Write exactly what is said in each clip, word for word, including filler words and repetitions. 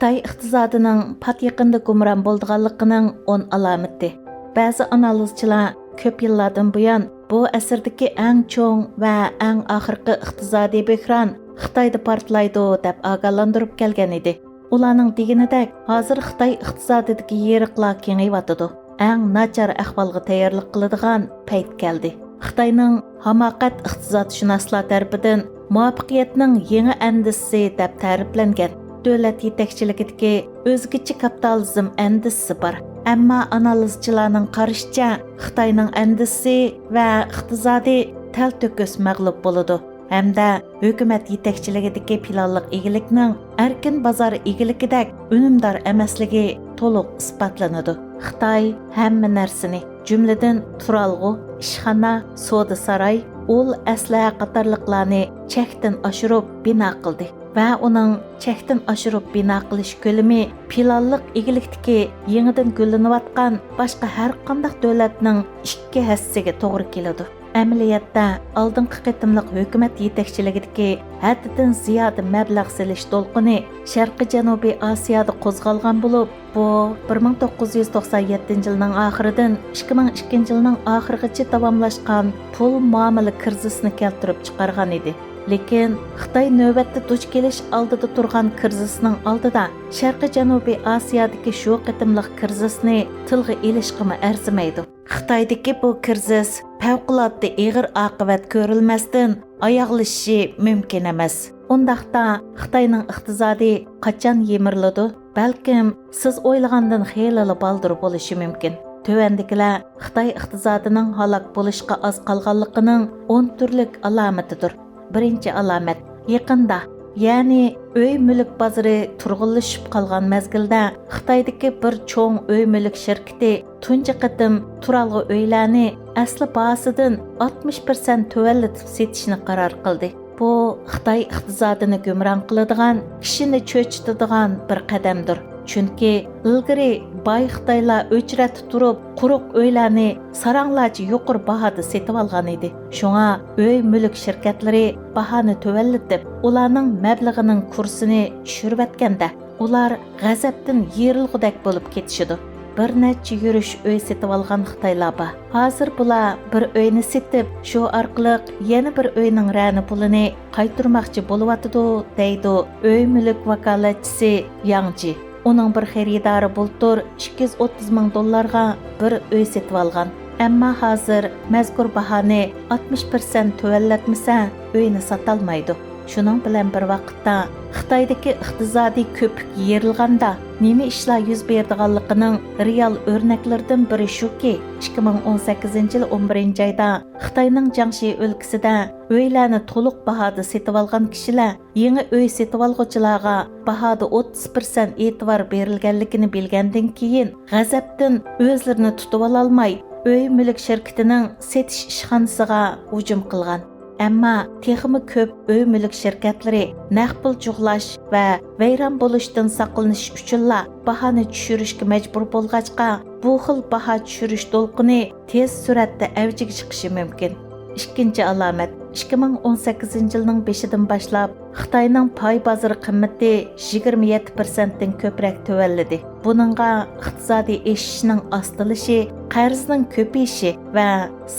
خىتاي ئىقتىسادىنىڭ پات يېقىندا گۇمران بولىدىغانلىقىنىڭ ئون ئالامىتى. بەزى ئانالىزچىلار كۆپ يىللاردىن بۇيان بۇ ئەسىردىكى ئەڭ چوڭ ۋە ئەڭ ئاخىرقى ئىقتىسادىي بۆھران خىتايدا پارتلايدۇ، دەپ ئاگاھلاندۇرۇپ كەلگەن ئىدى. ئۇلارنىڭ دېگىنىدەك، ھازىر خىتاي ئىقتىسادىدىكى يېرىقلار كېڭىيىۋاتىدۇ. ئەڭ ناچار ئەھۋالغا تەييارلىق قىلىدىغان پەيت كەلدى. خىتاينىڭ ھاماقەت ئىقتىسادشۇناسلار تەرىپىدىن مۇۋەپپەقىيەتنىڭ يېڭى ئەندىزىسى دەپ تەرىپلەنگەن دۆلەت يېتەكچىلىكىدىكى ئۆزگىچە كاپىتالىزم ئەندىزىسى بار. ئەمما ئانالىزچىلارنىڭ قارىشىچە، خىتاينىڭ ئەندىزىسى ۋە ئىقتىسادى تەلتۆكۈس مەغلۇپ بولىدۇ ھەمدە ھۆكۈمەت يېتەكچىلىكىدىكى پىلانلىق ئىگىلىكنىڭ ئەركىن بازار ئىگىلىكىدەك ئۈنۈمدار ئەمەسلىكى تولۇق ئىسپاتلىنىدۇ. خىتاي ھەممە نەرسىنى، جۈملىدىن تۇرالغۇ، ئىشخانا، سودا ساراي، ئۇل ئەسلىھە قاتارلىقلارنى چەكتىن ئاشۇرۇپ بىنا قىلدى ۋە ئۇنىڭ چەكتىن ئاشۇرۇپ بىنا قىلىش كۆلىمى پىلانلىق ئىگىلىكتىكى يېڭىدىن گۈللىنىۋاتقان باشقا ھەرقانداق دۆلەتنىڭ ئىككى ھەسسىسىگە توغرا كېلىدۇ. ئەمەلىيەتتە، ئالدىنقى قېتىملىق ھۆكۈمەت يېتەكچىلىكىدىكى ھەددىدىن زىيادە مەبلەغ سېلىش دولقۇنى شەرقىي جەنۇبىي ئاسىيادا قوزغالغان بولۇپ، بۇ بىر مىڭ توققۇز يۈز توقسان يەتتىنچى يىلنىڭ ئاخىرىدىن ئىككى مىڭ ئىككىنچى يىلنىڭ ئاخىرىغىچە داۋاملاشقان پۇل مۇئامىلە كىرىزىسىنى كەلتۈرۈپ چىقارغان ئىدى. لېكىن خىتاي نۆۋەتتە دۇچ كېلىش ئالدىدا تۇرغان كىرىزىسنىڭ ئالدىدا شەرقىي جەنۇبىي ئاسىيادىكى شۇ قېتىملىق كىرىزىسنى تىلغا ئېلىشقىمۇ ئەرزىمەيدۇ. خىتايدىكى بۇ كىرىزىس پەۋقۇلئاددە ئېغىر ئاقىۋەت كۆرۈلمەستىن ئاياغلىشىشى مۇمكىن ئەمەس. ئۇنداقتا خىتاينىڭ ئىقتىسادى قاچان يىمىرىلىدۇ؟ بەلكىم سىز ئويلىغاندىن خېلىلا بالدۇر بولۇشى مۇمكىن. تۆۋەندىكىلەر خىتاي ئىقتىسادىنىڭ ھالاك بولۇشقا ئاز قالغانلىقىنىڭ ئون تۈرلۈك ئالامىتىدۇر. بىرىنچى ئالامەت، يېقىندا، يەنى ئۆي مۈلۈك بازىرى تۇرغۇنلىشىپ قالغان مەزگىلدە، خىتايدىكى بىر چوڭ ئۆي مۈلۈك شىركىتى تۇنجى قېتىم تۇرالغۇ ئۆيلەرنى ئەسلى باھاسىدىن ئاتمىش پىرسەنت تۆۋەنلىتىپ سېتىشنى قارار قىلدى. بۇ خىتاي ئىقتىسادىنى گۇمران قىلىدىغان، كىشىنى چۆچۈتىدىغان بىر قەدەمدۇر. چۈنكى ئىلگىرى باي خىتايلار ئۆچرەتتە تۇرۇپ، قۇرۇق ئۆيلەرنى ساراڭلارچە يۇقىرى باھادا سېتىۋالغان ئىدى. شۇڭا ئۆي مۈلۈك شىركەتلىرى باھانى تۆۋەنلىتىپ، ئۇلارنىڭ مەبلىغىنىڭ كۇرسىنى چۈشۈرۈۋەتكەندە، ئۇلار غەزەپتىن يېرىلغۇدەك بولۇپ كېتىشىدۇ. بىر نەچچە يۈرۈش ئۆي سېتىۋالغان خىتايلار بار. ھازىر بۇلار بىر ئۆينى سېتىپ، شۇ ئارقىلىق يەنە بىر ئۆينىڭ رەنە پۇلىنى قايتۇرماقچى بولۇۋاتىدۇ، دەيدۇ ئۆي مۈلۈك ۋاكالەتچىسى ياڭ جى. ئۇنىڭ بىر خېرىدارى بۇلتۇر ئىككى يۈز ئوتتۇز مىڭ دوللارغا بىر ئۆي سېتىۋالغان. ئەمما ھازىر مەزكۇر باھانى ئاتمىش پىرسەنت تۆۋەنلەتمىسە، ئۆينى ساتالمايدۇ. شۇنىڭ بىلەن بىر ۋاقىتتا، خىتايدىكى ئىقتىسادىي كۆپۈك يېرىلغاندا، نېمە ئىشلار يۈز بېرىدىغانلىقىنىڭ رېئال ئۆرنەكلىرىدىن بىرى شۇكى، ئىككى مىڭ ئون سەككىزىنچى يىل ئون بىرىنچى ئايدا خىتاينىڭ جياڭشى ئۆلكىسىدە ئۆيلەرنى تولۇق باھادا سېتىۋالغان كىشىلەر يېڭى ئۆي سېتىۋالغۇچىلارغا باھادا ئوتتۇز پىرسەنت ئېتىبار بېرىلگەنلىكىنى بىلگەندىن كېيىن، غەزەپتىن ئۆزلىرىنى تۇتۇۋالالماي، ئۆي مۈلۈك شىركىتىنىڭ سېتىش ئىشخانىسىغا ھۇجۇم قىلغان. ئەمما تېخىمۇ كۆپ ئۆي مۈلۈك شىركەتلىرى نەق پۇل جۇغلاش ۋە ۋەيران بولۇشتىن ساقلىنىش ئۈچۈنلا باھانى چۈشۈرۈشكە مەجبۇر بولغاچقا، بۇ خىل باھا چۈشۈرۈش دولقۇنى تېز سۈرئەتتە ئەۋجىگە چىقىشى مۇمكىن. ئىككىنچى ئالامەت، ئىككى مىڭ ئون سەككىزىنچى يىلنىڭ بېشىدىن باشلاپ خىتاينىڭ پاي بازىرى قىممىتى يىگىرمە يەتتە پىرسەنتتىن كۆپرەك تۆۋەنلىدى. بۇنىڭغا ئىقتىسادىي ئېشىشنىڭ ئاستىلىشى، قەرزنىڭ كۆپىيىشى ۋە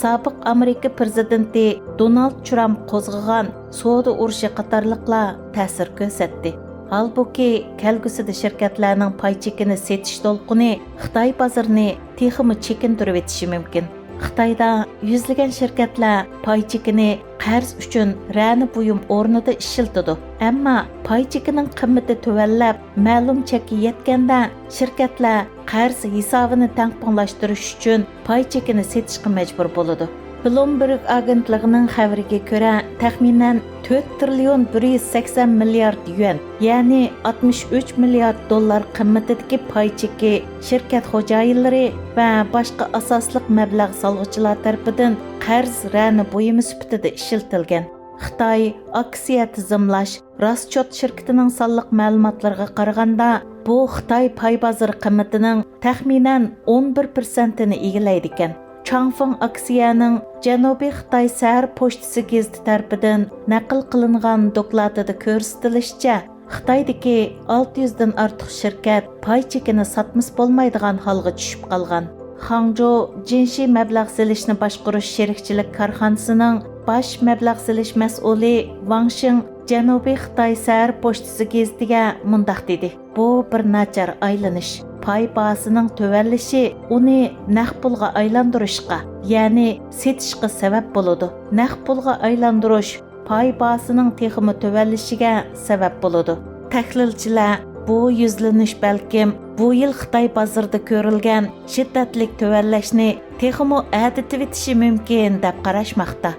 سابىق ئامېرىكا پىرېزىدېنتى دونالد ترامپ قوزغىغان سودا ئۇرۇشى قاتارلىقلار تەسىر كۆرسەتتى. ھالبۇكى، كەلگۈسىدە شىركەتلەرنىڭ پاي چېكىنى سېتىش دولقۇنى خىتاي بازىرىنى تېخىمۇ چېكىندۈرۈۋېتىشى مۇمكىن. خىتايدا يۈزلىگەن شىركەتلەر پاي چېكىنى قەرز ئۈچۈن رەنە بۇيۇم ئورنىدا ئىشلىتىدۇ. ئەمما پاي چېكىنىڭ قىممىتى تۆۋەنلەپ، مەلۇم چەككە يەتكەندە، شىركەتلەر قەرز ھېسابىنى تەڭپۇڭلاشتۇرۇش ئۈچۈن پاي چېكىنى سېتىشقا مەجبۇر بولىدۇ. بلومبېرگ ئاگېنتلىقىنىڭ خەۋىرىگە كۆرە، تەخمىنەن تۆت تىرىليون بىر يۈز سەكسەن مىليارد يۈەن، يەنى ئاتمىش ئۈچ مىليارد دوللار قىممىتىدىكى پاي چېكى شىركەت خوجايىنلىرى ۋە باشقا ئاساسلىق مەبلەغ سالغۇچىلار تەرىپىدىن قەرز رەنە بۇيۇمى سۈپىتىدە ئىشلىتىلگەن. خىتاي ئاكسىيە تىزىملاش راسچوت شىركىتىنىڭ سانلىق مەلۇماتلىرىغا قارىغاندا، بۇ خىتاي پاي بازىرى قىممىتىنىڭ تەخمىنەن ئون بىر پىرسەنتىنى ئىگىلەيدىكەن. چاڭفېڭ ئاكسىيەنىڭ جەنۇبىي خىتاي سەھەر پوچتىسى گېزىتى تەرىپىدىن نەقىل قىلىنغان دوكلاتىدا كۆرسىتىلىشىچە، خىتايدىكى ئالتە يۈزدىن ئارتۇق شىركەت پاي چېكىنى ساتمىسا بولمايدىغان ھالغا چۈشۈپ قالغان. خاڭجۇ جىنشى مەبلەغ سېلىشنى باشقۇرۇش شېرىكچىلىك كارخانىسىنىڭ باش مەبلەغ سېلىش مەسئۇلى ۋاڭ شىڭ جەنۇبىي خىتاي سەھەر پوچتىسى گېزىتىگە مۇنداق دېدى: «بۇ بىر ناچار ئايلىنىش. پاي باھاسىنىڭ تۆۋەنلىشى ئۇنى نەق پۇلغا ئايلاندۇرۇشقا، يەنى سېتىشقا سەۋەب بولىدۇ. نەق پۇلغا ئايلاندۇرۇش پاي باھاسىنىڭ تېخىمۇ تۆۋەنلىشىگە سەۋەب بولىدۇ.» تەھلىلچىلەر بۇ يۈزلىنىش بەلكىم بۇ يىل خىتاي بازىرىدا كۆرۈلگەن شىددەتلىك تۆۋەنلەشنى تېخىمۇ ئەدىتىۋېتىشى مۇمكىن دەپ قاراشماقتا.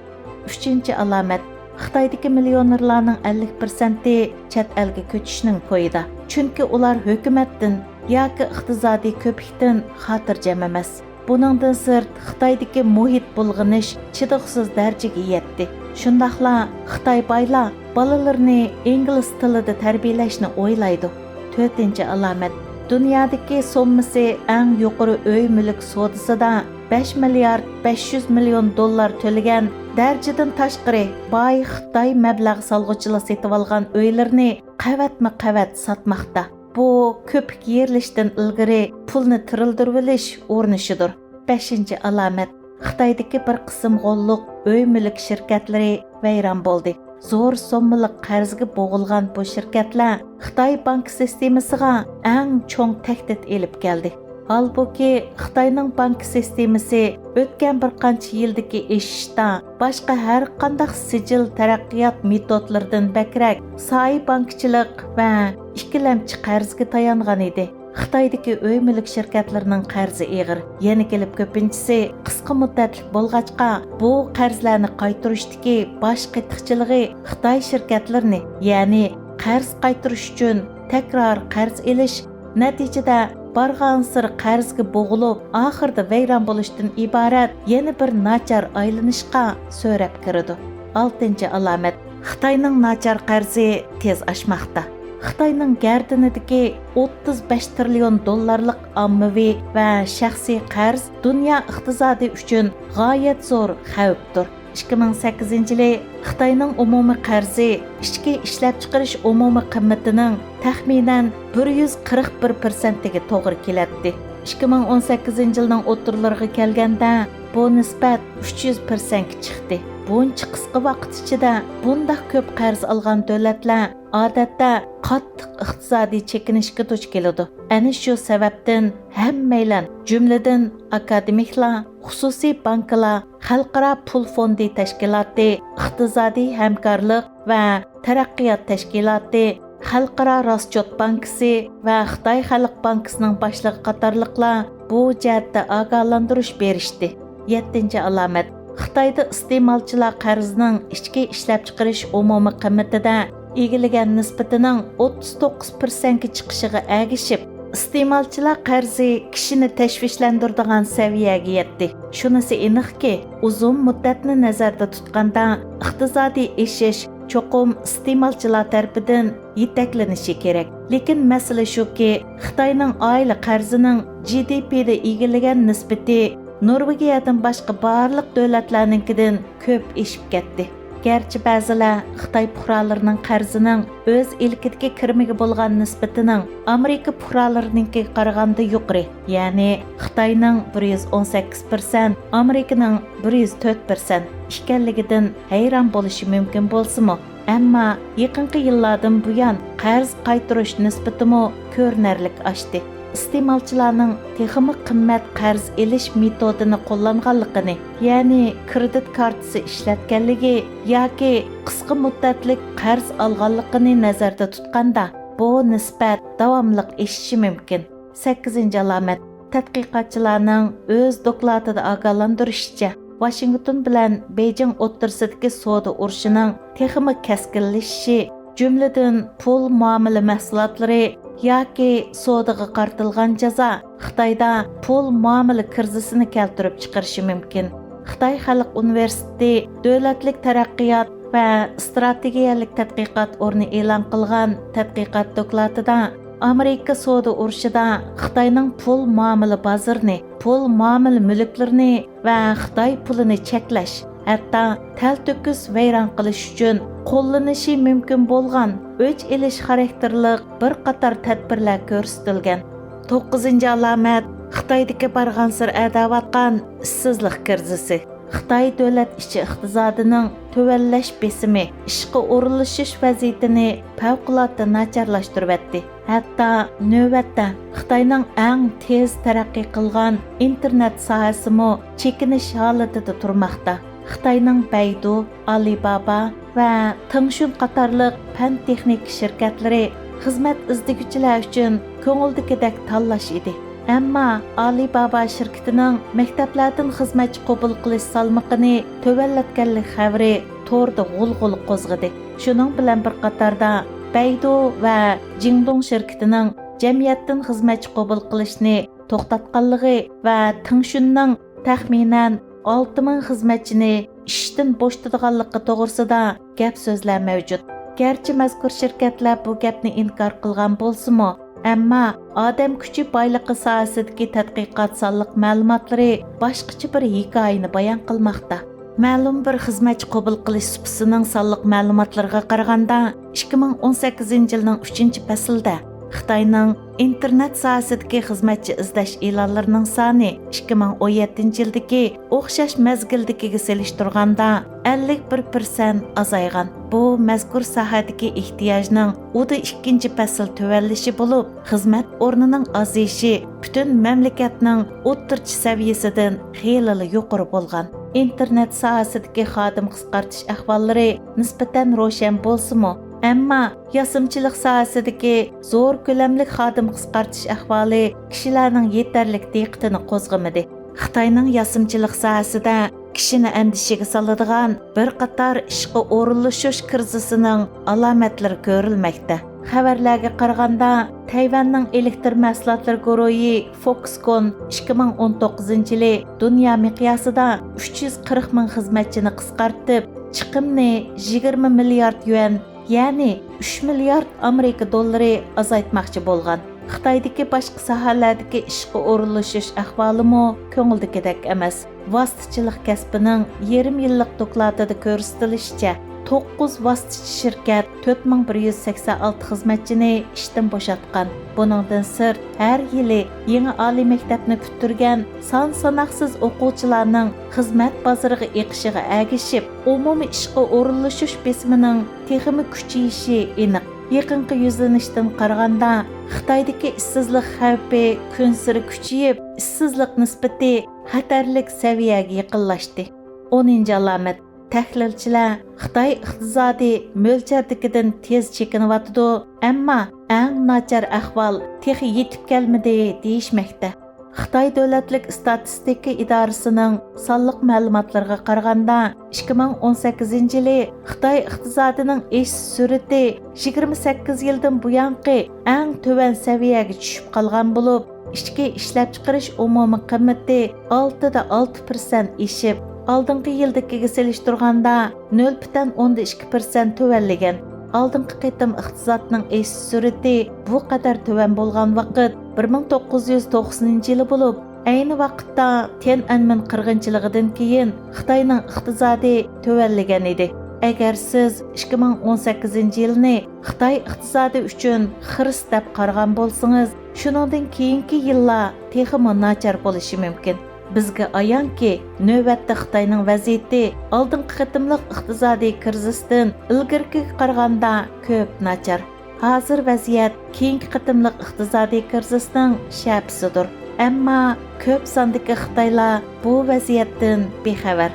ئۈچىنچى ئالامەت، خىتايدىكى مىليونېرلارنىڭ ئەللىك پىرسەنتى چەت ئەلگە كۆچۈشنىڭ كويىدا. چۈنكى ئۇلار ھۆكۈمەتتىن ياكى ئىقتىسادىي كۆپۈكتىن خاتىرجەم ئەمەس. بۇنىڭدىن سىرت، خىتايدىكى مۇھىت بۇلغىنىش چىدىغۇسىز دەرىجىگە يەتتى. شۇنداقلا خىتاي بايلار بالىلىرىنى ئىنگلىز تىلىدا تەربىيەلەشنى ئويلايدۇ. تۆتىنچى ئالامەت، دۇنيادىكى سوممىسى ئەڭ يۇقىرى ئۆي مۈلۈك سودىسىدا بەش مىليارد بەش يۈز مىليون دوللار تۆلىگەن دەرىجىدىن تاشقىرى باي خىتاي مەبلەغ سالغۇچىلار سېتىۋالغان ئۆيلىرىنى قەۋەتمۇ قەۋەت ساتماقتا. بۇ كۆپۈك يېرىلىشتىن ئىلگىرى پۇلنى تىرىلدۈرۈۋېلىش ئۇرۇنۇشىدۇر. بەشىنچى ئالامەت، خىتايدىكى بىر قىسىم غوللۇق ئۆي مۈلۈك شىركەتلىرى ۋەيران بولدى. زور سوممىلىق قەرزگە بوغۇلغان بۇ شىركەتلەر خىتاي بانكا سىستېمىسىغا ئەڭ چوڭ تەھدىت ئېلىپ كەلدى. ھالبۇكى، خىتاينىڭ بانكا سىستېمىسى ئۆتكەن بىر قانچە يىلدىكى ئېشىشتا باشقا ھەر قانداق سىجىل تەرەققىيات مېتودلىرىدىن بەكرەك سايە بانكىچىلىق ۋە ئىككىلەمچى قەرزگە تايانغان ئىدى. خىتايدىكى ئۆي مۈلۈك شىركەتلىرىنىڭ قەرزى ئېغىر، يەنە كېلىپ كۆپىنچىسى قىسقا مۇددەتلىك بولغاچقا، بۇ قەرزلەرنى قايتۇرۇشتىكى باش قېتىقچىلىقى خىتاي شىركەتلىرىنى، يەنى قەرز قايتۇرۇش ئۈچۈن تەكرار قەرز ئېلىش، نەتىجىدە بارغانسېرى قەرزگە بوغۇلۇپ، ئاخىرىدا ۋەيران بولۇشتىن ئىبارەت يەنە بىر ناچار ئايلىنىشقا سۆرەپ كىرىدۇ. ئالتىنچى ئالامەت، خىتاينىڭ ناچار قەرزى تېز ئاشماقتا. خىتاينىڭ گەردىنىدىكى ئوتتۇز بەش تىرىليون دوللارلىق ئاممىۋى ۋە شەخسىي قەرز دۇنيا ئىقتىسادى ئۈچۈن غايەت زور خەۋپتۇر. ئىككى مىڭ سەككىزىنچى يىلى خىتاينىڭ ئومۇمىي قەرزى ئىچكى ئىشلەپچىقىرىش ئومۇمىي قىممىتىنىڭ تەخمىنەن بىر يۈز قىرىق بىر پىرسەنتىگە توغرا كېلەتتى. ئىككى مىڭ ئون سەككىزىنچى يىلنىڭ ئوتتۇرىلىرىغا كەلگەندە، بۇ نىسبەت ئۈچ يۈز پىرسەنتكە چىقتى. بۇنچە قىسقا ۋاقىت ئىچىدە بۇنداق كۆپ قەرز ئالغان دۆلەتلەر ئادەتتە قاتتىق ئىقتىسادىي چېكىنىشكە دۇچ كېلىدۇ. ئەنە شۇ سەۋەبتىن ھەممەيلەن، جۈملىدىن ئاكادېمىكلار، خۇسۇسىي بانكىلار، خەلقئارا پۇل فوندى تەشكىلاتى، ئىقتىسادىي ھەمكارلىق ۋە تەرەققىيات تەشكىلاتى، خەلقئارا راسچوت بانكىسى ۋە خىتاي خەلق بانكىسىنىڭ باشلىقى قاتارلىقلار بۇ جەھەتتە ئاگاھلاندۇرۇش بېرىشتى. يەتتىنچى ئالامەت، خىتايدا ئىستېمالچىلار قەرزىنىڭ ئىچكى ئىشلەپچىقىرىش ئومۇمىي قىممىتىدە ئىگىلىگەن نىسبىتىنىڭ ئوتتۇز توققۇز پىرسەنتكە چىقىشىغا ئەگىشىپ، ئىستېمالچىلار قەرزى كىشىنى تەشۋىشلەندۈرىدىغان سەۋىيەگە يەتتى. شۇنىسى ئېنىقكى، ئۇزۇن مۇددەتنى نەزەردە تۇتقاندا، ئىقتىسادىي ئېشىش چوقۇم ئىستېمالچىلار تەرىپىدىن يېتەكلىنىشى كېرەك. لېكىن مەسىلە شۇكى، خىتاينىڭ ئائىلە قەرزىنىڭ جى دى پىدا ئىگىلىگەن نىسبىتى نورۋېگىيەدىن باشقا بارلىق دۆلەتلەرنىڭكىدىن كۆپ ئېشىپ كەتتى. گەرچە بەزىلەر خىتاي پۇقرالىرىنىڭ قەرزىنىڭ ئۆز ئىلكىدىكى كىرىمىگە بولغان نىسبىتىنىڭ ئامېرىكا پۇقرالىرىنىڭكىگە قارىغاندا يۇقىرى، يەنى خىتاينىڭ بىر يۈز ئون سەككىز پىرسەنت، ئامېرىكىنىڭ بىر يۈز تۆت پىرسەنت ئىكەنلىكىدىن ھەيران بولۇشى مۇمكىن بولسىمۇ، ئەمما يېقىنقى يىللاردىن بۇيان قەرز قايتۇرۇش نىسبىتىمۇ كۆرۈنەرلىك ئاشتى. ئىستېمالچىلارنىڭ تېخىمۇ قىممەت قەرز ئېلىش مېتودىنى قوللانغانلىقىنى، يەنى كرېدىت كارتىسى ئىشلەتكەنلىكى ياكى قىسقا مۇددەتلىك قەرز ئالغانلىقىنى نەزەردە تۇتقاندا، بۇ نىسبەت داۋاملىق ئېشىشى مۇمكىن. سەككىزىنچى ئالامەت، تەتقىقاتچىلارنىڭ ئۆز دوكلاتىدا ئاگاھلاندۇرۇشىچە، ۋاشىنگتون بىلەن بېيجىڭ ئوتتۇرىسىدىكى سودا ئۇرۇشىنىڭ تېخىمۇ كەسكىنلىشىشى، جۈملىدىن پۇل مۇئامىلە مەھسۇلاتلىرى ياكى سودىغا قارىتىلغان جازا خىتايدا پۇل مۇئامىلە كىرىزىسىنى كەلتۈرۈپ چىقىرىشى مۇمكىن. خىتاي خەلق ئۇنىۋېرسىتېتى دۆلەتلىك تەرەققىيات ۋە ئىستراتېگىيەلىك تەتقىقات ئورنى ئېلان قىلغان تەتقىقات دوكلاتىدا، ئامېرىكا سودا ئۇرۇشىدا خىتاينىڭ پۇل مۇئامىلە بازىرىنى پۇل مۇئامىلە مۈلۈكلىرىنى ۋە خىتاي پۇلىنى چەكلەش، ھەتتا تەلتۆكۈس ۋەيران قىلىش ئۈچۈن قوللىنىشى مۈمكۈن بولغان ئۆچ ئېلىش خاراكتېرلىق بىر قاتار تەدبىرلەر كۆرسىتىلگەن. توققۇزىنچى ئالامەت، خىتايدىكى بارغانسېرى ئەدەۋاتقان ئىشسىزلىق كىرىزىسى. خىتاي دۆلەت ئىچى ئىقتىسادىنىڭ تۆۋەنلەش بېسىمى ئىشقا ئورۇنلىشىش ۋەزىيىتىنى پەۋقۇلئاددە ناچارلاشتۇرۇۋەتتى. ھەتتا نۆۋەتتە خىتاينىڭ ئەڭ تېز تەرەققىي قىلغان ئىنتېرنېت ساھەسىمۇ چېكىنىش ھالىتىدە تۇرماقتا. خىتاينىڭ بەيدۇ، ئالىبابا ۋە تېڭشۈن قاتارلىق پەن-تېخنىكا شىركەتلىرى خىزمەت ئىزدىگۈچىلەر ئۈچۈن كۆڭۈلدىكىدەك تاللاش ئىدى. ئەمما ئالىبابا شىركىتىنىڭ مەكتەپلەردىن خىزمەتچى قوبۇل قىلىش سالمىقىنى تۆۋەنلەتكەنلىك خەۋىرى توردا غۇلغۇلا قوزغىدى. شۇنىڭ بىلەن بىر قاتاردا، بەيدۇ ۋە جىڭدۇڭ شىركىتىنىڭ جەمئىيەتتىن خىزمەتچى قوبۇل قىلىشنى توختاتقانلىقى ۋە تېڭشۈننىڭ تەخمىنەن ئالتە مىڭ خىزمەتچىنى ئىشتىن بوشىتىدىغانلىقى توغرىسىدا گەپ سۆزلەر مەۋجۇت. گەرچە مەزكۇر شىركەتلەر بۇ گەپنى ئىنكار قىلغان بولسىمۇ، ئەمما ئادەم كۈچى بايلىقى ساھەسىدىكى تەتقىقات سانلىق مەلۇماتلىرى باشقىچە بىر ھېكايىنى بايان قىلماقتا. مەلۇم بىر خىزمەتچى قوبۇل قىلىش سۇپىسىنىڭ سانلىق مەلۇماتلىرىغا قارىغاندا، ئىككى مىڭ ئون سەككىزىنچى يىلنىڭ ئۈچىنچى پەسلىدە خىتاينىڭ ئىنتېرنېت ساھەسىدىكى خىزمەتچى ئىزدەش ئېلانلىرىنىڭ سانى ئىككى مىڭ ئون يەتتىنچى يىلدىكى ئوخشاش مەزگىلدىكىگە سېلىشتۇرغاندا ئەللىك بىر پىرسەنت ئازايغان. بۇ مەزكۇر ساھەدىكى ئېھتىياجنىڭ ئۇدا ئىككىنچى پەسىل تۆۋەنلىشى بولۇپ، خىزمەت ئورنىنىڭ ئازىيىشى پۈتۈن مەملىكەتنىڭ ئوتتۇرىچە سەۋىيەسىدىن خېلىلا يۇقىرى بولغان. ئىنتېرنېت ساھەسىدىكى خادىم قىسقارتىش ئەھۋاللىرى نىسبەتەن روشەن بولسىمۇ، ئەمما ياسىمىچىلىق ساھەسىدىكى زور كۆلەملىك خادىم قىسقارتىش ئەھۋالى كىشىلەرنىڭ يېتەرلىك دىققىتىنى قوزغىمىدى. خىتاينىڭ ياسىمىچىلىق ساھەسىدە كىشىنى ئەندىشىگە سالىدىغان بىر قاتار ئىشقا ئورۇنلىشىش كىرىزىسىنىڭ ئالامەتلىرى كۆرۈلمەكتە. خەۋەرلەرگە قارىغاندا، تەيۋەننىڭ ئېلېكتر مەھسۇلاتلىرى گۇرۇھى فوكسكون ئىككى مىڭ ئون توققۇزىنچى يىلى دۇنيا مىقياسىدا ئۈچ يۈز قىرىق مىڭ خىزمەتچىنى قىسقارتىپ، چىقىمنى يىگىرمە مىليارد يۈەن، يەنى ئۈچ مىليارد ئامېرىكا دوللىرى ئازايتماقچى بولغان. خىتايدىكى باشقا ساھەلەردىكى ئىشقا ئورۇنلىشىش ئەھۋالىمۇ كۆڭۈلدىكىدەك ئەمەس. ۋاسىتىچىلىق كەسپىنىڭ يېرىم يىللىق دوكلاتىدا كۆرسىتىلىشىچە، توققۇز ۋاسىتىچى شىركەت تۆت مىڭ بىر يۈز سەكسەن ئالتە خىزمەتچىنى ئىشتىن بوشاتقان. بۇنىڭدىن سىرت، ھەر يىلى يېڭى ئالىي مەكتەپنى پۈتتۈرگەن سان ساناقسىز ئوقۇغۇچىلارنىڭ خىزمەت بازىرىغا ئېقىشىغا ئەگىشىپ، ئومۇمىي ئىشقا ئورۇنلىشىش بېسىمىنىڭ تېخىمۇ كۈچىيىشى ئېنىق. يېقىنقى يۈزلىنىشتىن قارىغاندا، خىتايدىكى ئىشسىزلىق خەۋپى كۈنسېرى كۈچىيىپ، ئىشسىزلىق نىسبىتى خەتەرلىك سەۋىيەگە يېقىنلاشتى. ئونىنچى ئالامەت. تەھلىلچىلەر خىتاي ئىقتىسادى مۆلچەردىكىدىن تېز چېكىنىۋاتىدۇ، ئەمما ئەڭ ناچار ئەھۋال تېخى يېتىپ كەلمىدى، دېيىشمەكتە. خىتاي دۆلەتلىك ئىستاتىستىكا ئىدارىسىنىڭ سانلىق مەلۇماتلىرىغا قارىغاندا، ئىككى مىڭ ئون سەككىزىنچى يىلى خىتاي ئىقتىسادىنىڭ ئېشىش سۈرئىتى يىگىرمە سەككىز يىلدىن بۇيانقى ئەڭ تۆۋەن سەۋىيەگە چۈشۈپ قالغان بولۇپ، ئىچكى ئىشلەپچىقىرىش ئومۇمىي قىممىتى ئالتىدە ئالتە پىرسەنت ئېشىپ، ئالدىنقى يىلدىكىگە سېلىشتۇرغاندا نۆل پۈتۈن ئوندىن ئىككى پىرسەنت تۆۋەنلىگەن. ئالدىنقى قېتىم ئىقتىسادنىڭ ئېشىش سۈرئىتى بۇ قەدەر تۆۋەن بولغان ۋاقىت بىر مىڭ توققۇز يۈز توقسىنىنچى يىلى بولۇپ، ئەينى ۋاقىتتا تيەنئەنمېن قىرغىنچىلىقىدىن كېيىن خىتاينىڭ ئىقتىسادى تۆۋەنلىگەن ئىدى. ئەگەر سىز ئىككى مىڭ ئون سەككىزىنچى يىلنى خىتاي ئىقتىسادى ئۈچۈن خىرىس دەپ قارىغان بولسىڭىز، شۇنىڭدىن كېيىنكى يىللار تېخىمۇ ناچار بولۇشى مۇمكىن. بىزگە ئايانكى، نۆۋەتتە خىتاينىڭ ۋەزىيىتى ئالدىنقى قېتىملىق ئىقتىسادىي كىرىزىستىن ئىلگىرىكىگە قارىغاندا كۆپ ناچار. ھازىر ۋەزىيەت كېيىنكى قېتىملىق ئىقتىسادىي كىرىزىسنىڭ شەپىسىدۇر. ئەمما كۆپ ساندىكى خىتايلار بۇ ۋەزىيەتتىن بىخەۋەر.